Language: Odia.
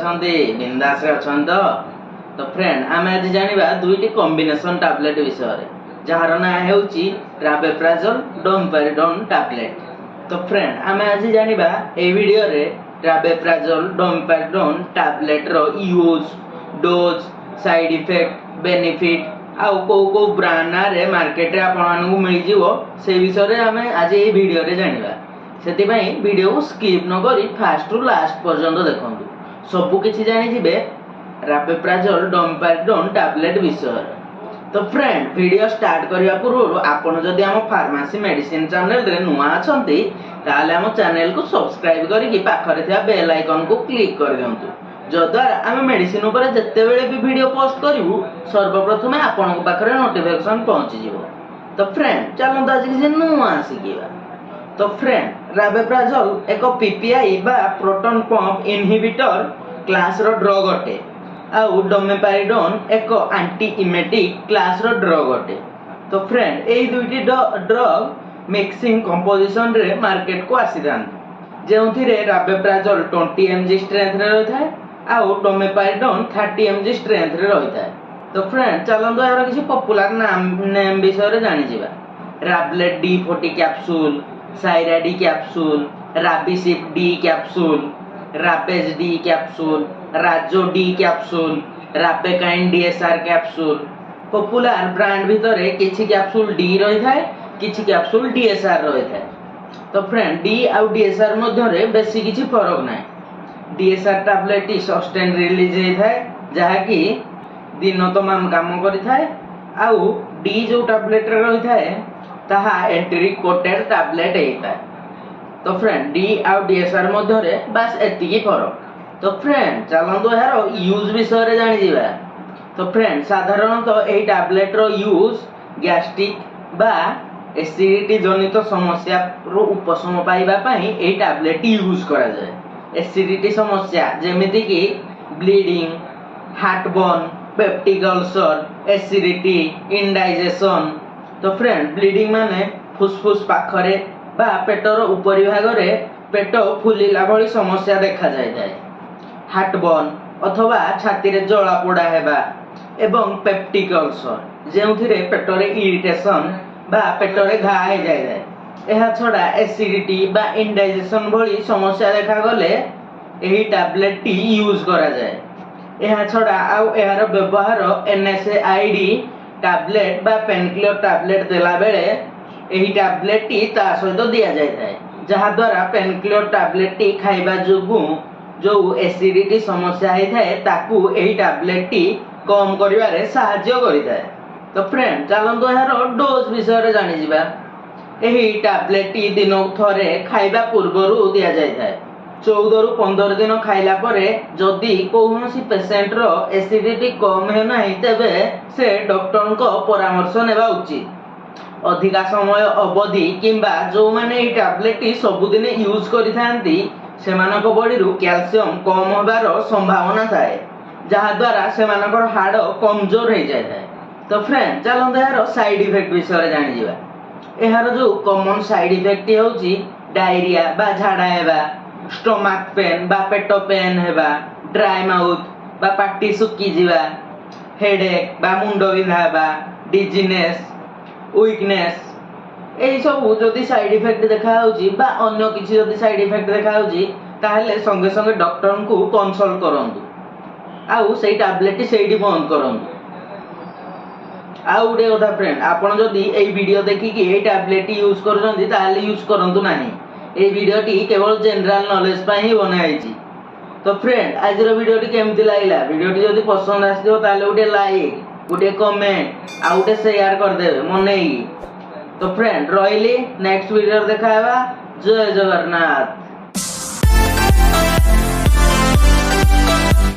ଅଛନ୍ତି? ବିନ୍ଦାସରେ ଅଛନ୍ତି ତ? ତ ଫ୍ରେଣ୍ଡ, ଆମେ ଆଜି ଜାଣିବା ଦୁଇଟି କମ୍ବିନେସନ ଟାବଲେଟ୍ ବିଷୟରେ, ଯାହାର ନାଁ ହେଉଛି ରାବେପ୍ରାଜଲ ଡୋମପାରିଡୋନ୍ ଟାବଲେଟ୍। ତ ଫ୍ରେଣ୍ଡ, ଆମେ ଆଜି ଜାଣିବା ଏଇ ଭିଡ଼ିଓରେ ରାବେପ୍ରାଜଲ ଡୋମପାରିଡୋନ୍ ଟାବଲେଟ୍ର use, dose, side effect, benefit ଆଉ କୋଉ କୋଉ ବ୍ରାଣ୍ଡ ନାଁରେ ମାର୍କେଟରେ ଆପଣମାନଙ୍କୁ ମିଳିଯିବ, ସେଇ ବିଷୟରେ ଆମେ ଆଜି ଏଇ ଭିଡ଼ିଓରେ ଜାଣିବା। ସେଥିପାଇଁ ଭିଡ଼ିଓକୁ ସ୍କିପ୍ ନ କରି ଫାଷ୍ଟରୁ ଲାଷ୍ଟ ପର୍ଯ୍ୟନ୍ତ ଦେଖନ୍ତୁ, ସବୁ କିଛି ଜାଣିଯିବେ ରାବେପ୍ରାଜଲ ଡୋମପାରିଡୋନ୍ ଟାବଲେଟ୍ ବିଷୟରେ। ତ ଫ୍ରେଣ୍ଡ, ଭିଡ଼ିଓ ଷ୍ଟାର୍ଟ କରିବା ପୂର୍ବରୁ ଆପଣ ଯଦି ଆମ ଫାର୍ମାସି ମେଡିସିନ ଚ୍ୟାନେଲରେ ନୂଆ ଅଛନ୍ତି, ତାହେଲେ ଆମ ଚ୍ୟାନେଲକୁ ସବସ୍କ୍ରାଇବ କରିକି ପାଖରେ ଥିବା ବେଲ୍ ଆଇକନକୁ କ୍ଲିକ୍ କରିଦିଅନ୍ତୁ, ଯଦ୍ୱାରା ଆମେ ମେଡିସିନ ଉପରେ ଯେତେବେଳେ ବି ଭିଡ଼ିଓ ପୋଷ୍ଟ କରିବୁ, ସର୍ବପ୍ରଥମେ ଆପଣଙ୍କ ପାଖରେ ନୋଟିଫିକେସନ ପହଞ୍ଚିଯିବ। ତ ଫ୍ରେଣ୍ଡ, ଚାଲନ୍ତୁ ଆଜି କିଛି ନୂଆ ଶିଖିବା। ତ ଫ୍ରେଣ୍ଡ, ରାବେପ୍ରାଜଲ ଏକ ପିପିଆଇ ବା ପ୍ରୋଟନ୍ ପମ୍ପ ଇନହିବିଟର କ୍ଲାସର ଡ୍ରଗ୍ ଅଟେ ଆଉ ଡୋମେପାରିଡୋନ୍ ଏକ ଆଣ୍ଟି ଇମେଟିକ୍ କ୍ଲାସର ଡ୍ରଗ୍ ଅଟେ। ତ ଫ୍ରେଣ୍ଡ, ଏଇ ଦୁଇଟି ଡ୍ରଗ୍ ମିକ୍ସିଂ କମ୍ପୋଜିସନରେ ମାର୍କେଟକୁ ଆସିଥାନ୍ତି, ଯେଉଁଥିରେ ରାବେପ୍ରାଜଲ 20 ଏମଜି ଷ୍ଟ୍ରେନ୍ଥରେ ରହିଥାଏ ଆଉ ଡୋମେପାରିଡୋନ୍ 30 ଏମଜି ଷ୍ଟ୍ରେନ୍ଥରେ ରହିଥାଏ। ତ ଫ୍ରେଣ୍ଡ, ଚାଲନ୍ତୁ ଏହାର କିଛି ପପୁଲାର ନାମ ନେମ୍ ବିଷୟରେ ଜାଣିଯିବା। Rablet D 40 capsule, Cyra D capsule, Rabicip D capsule, Rabez D capsule, Razo D capsule, Rabekine DSR capsule. Popular brand ଭିତରେ କିଛି କ୍ୟାପସୁଲ ଡି ରହିଥାଏ, କିଛି କ୍ୟାପସୁଲ ଡିଏସ୍ଆର୍ ରହିଥାଏ। ତ ଫ୍ରେଣ୍ଡ, ଡି ଆଉ ଡିଏସ୍ଆର୍ ମଧ୍ୟରେ ବେଶୀ କିଛି ଫରକ ନାହିଁ। ଡିଏସ୍ଆର୍ ଟାବଲେଟଟି ସଷ୍ଟେନ୍ ରିଲିଜ୍ ହେଇଥାଏ, ଯାହାକି ଦିନ ତମାମ କାମ କରିଥାଏ ଆଉ ଡି ଯୋଉ ଟାବଲେଟରେ ରହିଥାଏ, ତାହା ଏଣ୍ଟେରିକ୍ କୋଟେଡ୍ ଟାବଲେଟ୍ ହେଇଥାଏ। ତ ଫ୍ରେଣ୍ଡ, ଡି ଆଉ ଡିଏସ୍ଆର୍ ମଧ୍ୟରେ ବାସ୍ ଏତିକି ଫରକ। ତ ଫ୍ରେଣ୍ଡ, ଚାଲନ୍ତୁ ଏହାର ୟୁଜ୍ ବିଷୟରେ ଜାଣିଯିବା। ତ ଫ୍ରେଣ୍ଡ, ସାଧାରଣତଃ ଏହି ଟାବଲେଟର ୟୁଜ୍ ଗ୍ୟାଷ୍ଟ୍ରିକ୍ ବା ଏସିଡିଟି ଜନିତ ସମସ୍ୟାରୁ ଉପଶମ ପାଇବା ପାଇଁ ଏହି ଟାବଲେଟଟି ୟୁଜ୍ କରାଯାଏ। ଏସିଡିଟି ସମସ୍ୟା ଯେମିତିକି bleeding, heartburn, peptic ulcer, acidity, indigestion। ତ ଫ୍ରେଣ୍ଡ, ବ୍ଲିଡିଂ ମାନେ ଫୁସଫୁସ ପାଖରେ ବା ପେଟର ଉପରି ଭାଗରେ ପେଟ ଫୁଲିଲା ଭଳି ସମସ୍ୟା ଦେଖାଯାଇଥାଏ, ହାର୍ଟବର୍ନ ଅଥବା ଛାତିରେ ଜଳା ପୋଡ଼ା ହେବା ଏବଂ ପେପ୍ଟିକ୍ ଅଲସର, ଯେଉଁଥିରେ ପେଟରେ ଇରିଟେସନ ବା ପେଟରେ ଘା ହେଇଯାଇଥାଏ। ଏହା ଛଡ଼ା ଏସିଡିଟି ବା ଇନଡାଇଜେସନ ଭଳି ସମସ୍ୟା ଦେଖାଗଲେ ଏହି ଟାବଲେଟଟି ୟୁଜ୍ କରାଯାଏ। ଏହା ଛଡ଼ା ଆଉ ଏହାର ବ୍ୟବହାର ଏନ୍ଏସ୍ଏଆଇଡି ଟାବଲେଟ ବା ପେନକିଲର ଟାବଲେଟ ଦେଲା ବେଳେ ଏହି ଟାବଲେଟଟି ତା ସହିତ ଦିଆଯାଇଥାଏ, ଯାହାଦ୍ୱାରା ପେନକିଲର ଟାବଲେଟଟି ଖାଇବା ଯୋଗୁଁ ଯୋଉ ଏସିଡିଟି ସମସ୍ୟା ହେଇଥାଏ, ତାକୁ ଏହି ଟାବଲେଟଟି କମ କରିବାରେ ସାହାଯ୍ୟ କରିଥାଏ। ତ ଫ୍ରେଣ୍ଡ, ଚାଲନ୍ତୁ ଏହାର ଡୋଜ୍ ବିଷୟରେ ଜାଣିଯିବା। ଏହି ଟାବଲେଟଟି ଦିନକୁ ଥରେ ଖାଇବା ପୂର୍ବରୁ ଦିଆଯାଇଥାଏ। 14ରୁ 15 ଦିନ ଖାଇଲା ପରେ ଯଦି କୌଣସି ପେସେଣ୍ଟର ଏସିଡିଟି କମ ହେଉନାହିଁ, ତେବେ ସେ ଡକ୍ଟରଙ୍କ ପରାମର୍ଶ ନେବା ଉଚିତ। ଅଧିକା ସମୟ ଅବଧି କିମ୍ବା ଯେଉଁମାନେ ଏହି ଟାବଲେଟଟି ସବୁଦିନ ୟୁଜ୍ କରିଥାନ୍ତି, ସେମାନଙ୍କ ବଡିରୁ କ୍ୟାଲସିୟମ କମ ହେବାର ସମ୍ଭାବନା ଥାଏ, ଯାହାଦ୍ୱାରା ସେମାନଙ୍କର ହାଡ଼ କମଜୋର ହେଇଯାଇଥାଏ। ତ ଫ୍ରେଣ୍ଡ, ଚାଲନ୍ତୁ ଏହାର ସାଇଡ୍ ଇଫେକ୍ଟ ବିଷୟରେ ଜାଣିଯିବା। ଏହାର ଯୋଉ କମନ ସାଇଡ୍ ଇଫେକ୍ଟଟି ହେଉଛି ଡାଇରିଆ ବା ଝାଡ଼ା ହେବା, ଷ୍ଟମାକ୍ ପେନ୍ ବା ପେଟ ପେନ୍ ହେବା, ଡ୍ରାଏ ମାଉଥ୍ ବା ପାଟି ଶୁଖିଯିବା, ହେଡେକ୍ ବା ମୁଣ୍ଡ ବିନ୍ଧା ହେବା, ଡିଜିନେସ୍, ୱିକନେସ୍। ଏଇ ସବୁ ଯଦି ସାଇଡ୍ ଇଫେକ୍ଟ ଦେଖାଯାଉଛି ବା ଅନ୍ୟ କିଛି ଯଦି ସାଇଡ୍ ଇଫେକ୍ଟ ଦେଖାଯାଉଛି, ତାହେଲେ ସଙ୍ଗେ ସଙ୍ଗେ ଡକ୍ଟରଙ୍କୁ କନସଲ୍ଟ କରନ୍ତୁ ଆଉ ସେଇ ଟାବଲେଟଟି ସେଇଠି ବନ୍ଦ କରନ୍ତୁ। ଆଉ ଗୋଟେ କଥା ଫ୍ରେଣ୍ଡ, ଆପଣ ଯଦି ଏଇ ଭିଡ଼ିଓ ଦେଖିକି ଏଇ ଟାବଲେଟଟି ୟୁଜ୍ କରୁଛନ୍ତି, ତାହେଲେ ୟୁଜ୍ କରନ୍ତୁ ନାହିଁ। ଏଇ ଭିଡ଼ିଓଟି କେବଳ ଜେନେରାଲ ନଲେଜ ପାଇଁ ହିଁ ବନା ହେଇଛି। ତ ଫ୍ରେଣ୍ଡ, ଆଜିର ଭିଡ଼ିଓଟି କେମିତି ଲାଗିଲା? ଭିଡ଼ିଓଟି ଯଦି ପସନ୍ଦ ଆସିଥିବ, ତାହେଲେ ଗୋଟେ ଲାଇକ୍, ଗୋଟେ କମେଣ୍ଟ ଆଉ ଗୋଟେ ସେୟାର କରିଦେବେ ମନେଇକି। ତ ଫ୍ରେଣ୍ଡ, ରହିଲି, ନେକ୍ସଟ ଭିଡ଼ିଓରେ ଦେଖା ହେବା। ଜୟ ଜଗନ୍ନାଥ।